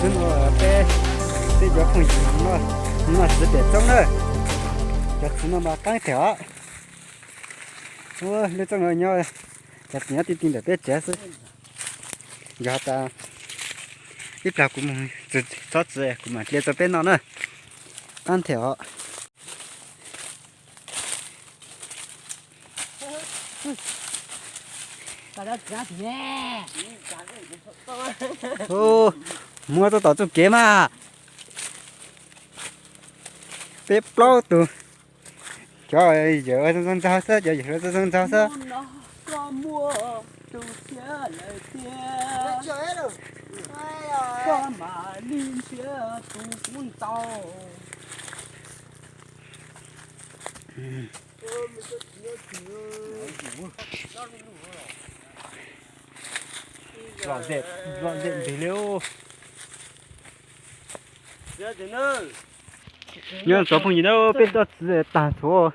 Hnub no peb, peb cov phooj ywg noj, noj txiv pem roob na. Cov txiv no mas qeeb tiag os. Lub roob no nyob, cov txiv nyob ti ti ntawm peb tsev xwb. Yog tas ib plag kuv mus txhob txiv kuv mam dle rau peb noj na. Qeeb tiag os. Muab tau tom txuj kev mas. Peb plaub tus, cov yawm ntxaug ntxaug xwb, cov yawm ntxaug ntxaug xwb. Lom zem, lom zem ntws li. Nyob tsoom phooj ywg na, peb toj txiv tag ntxhuav,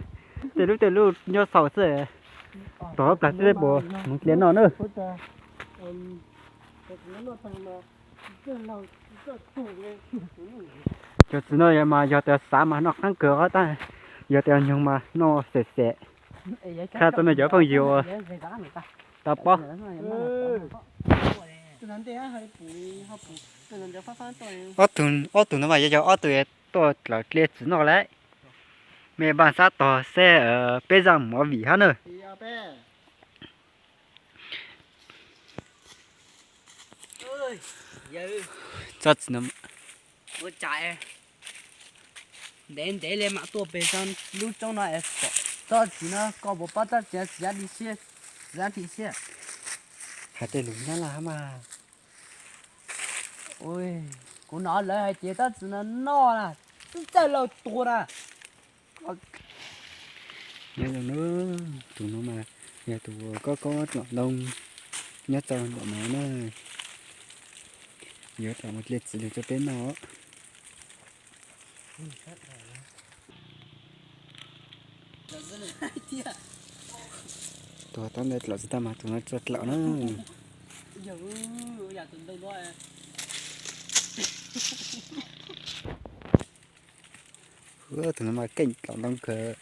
tej lub tej lub nyob xaus xwb. Tom plag txij peb puas mus dle noj na. Cov txiv no mas yog tias xav mas noj qeeb kawg os, tab yog tias nyoog mas noj xem xem. Qhia rau nej cov phooj ywg uas tau paub. Ob tug, ob tug no mas yog, yog ob tug tuaj dlaws dle txiv noj lawm. Mej npaj xab tog xwb, peb zaj mus ua vim hab na. Tsob txiv no, ntev ntev li mam tuaj pem lub roob no es pom tsob txiv no, koj puas paub tsob txiv no txiv dab tsi siab, txiv dab tsi siab? Hais tej lus Nyab Laj hab mas. Kuv hnov lawv hais tias tsob txiv no noj na, txawj laus tuag na. Nyob zoo na, tus no mas yog tus uas kob kob tloom ntoo nyob rau ntawm no na. Yuav tau mus dle txiv lug rau peb noj. Tus tab ntawd dlaum tsis tau mas tus no tsuas dlaum na. Tus no mas keej dlaum ntoo kawg.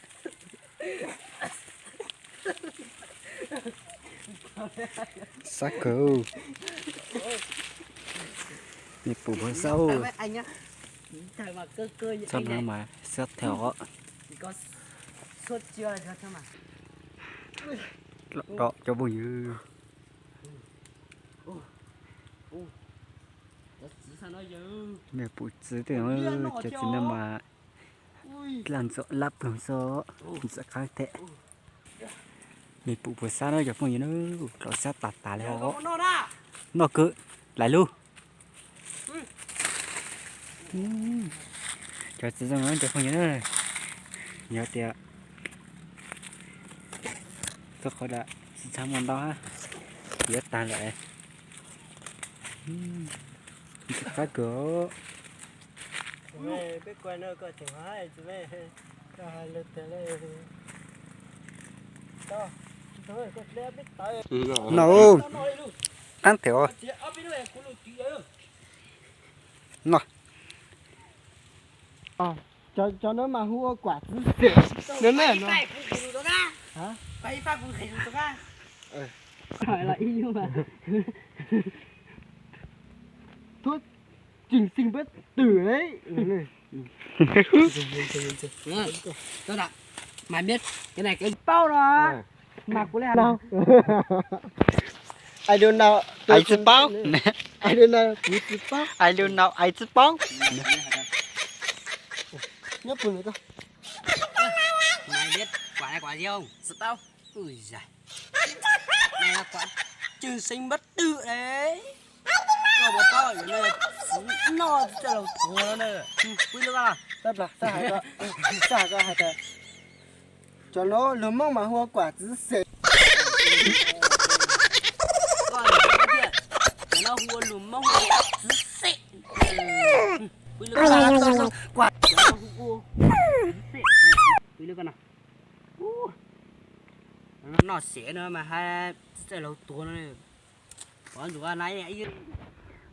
Sab kawg. Mej pum puas sab? Tsob no mas sab tag os. Dlaum cov phooj ywg. Mej pum txiv tej, cov txiv no mas laj ntxuam lab ploog xwb, ntxuam qab teg. Mej pum puas sab na cov phooj ywg na, dlaum sab tas tas li os. Noj kawg, lais lug. Cov txiv zoo na cov phooj ywg na, yog tias txog qhov dam tsis tshua muaj ntau hab, yuav tag lawm. Ntxim qab kawg. No, qab teg os. No. Cov no mas hu ua kuam txiv xwm no ne. Thuab tseem xeev npawb twm le. Maiv, cái này cái paub no. Mas kuv le hais. Ai don't know, ai tsis paub. Ai don't know, kuv tsis paub. Ai don't know, ai tsis paub. Nyob pus lawm ko. Maiv, kuam, kuam gì không? Tsis paub. Ui giời. Này là quả trường sinh bất tử đấy. Koj puas paub, txiv no txawj laus tuag no na. Pub lub koj. Txawj hais ko, txawj hais ko hais tias cov no luag Hmoob mas hu ua kuam txiv xwm. Cov no hu ua luag Hmoob hu ua txiv xwm. Pub lub koj. Kuam, cov no hu ua txiv xwm. Pub lub koj no. Noj xev no mas hais txawj laus tuag no. Pov ntsuas na,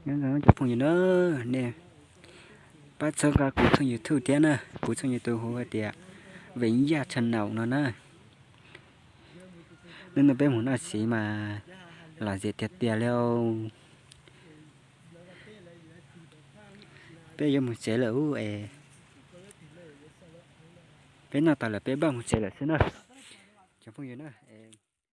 Nyob zoo cov phooj ywg na, nej pab txhawb nqa kuv tshooj YouTube thiab na, kuv tshooj YouTube hu hais tias Veem Yaj Channel no na. Hnub no peb mus noj tsev mas lom zem tiag tiag li. Peb yuav mus tsev lawm ub es, peb noj tas lawm peb npaj mus tsev lawm xwb na, cov phooj ywg na.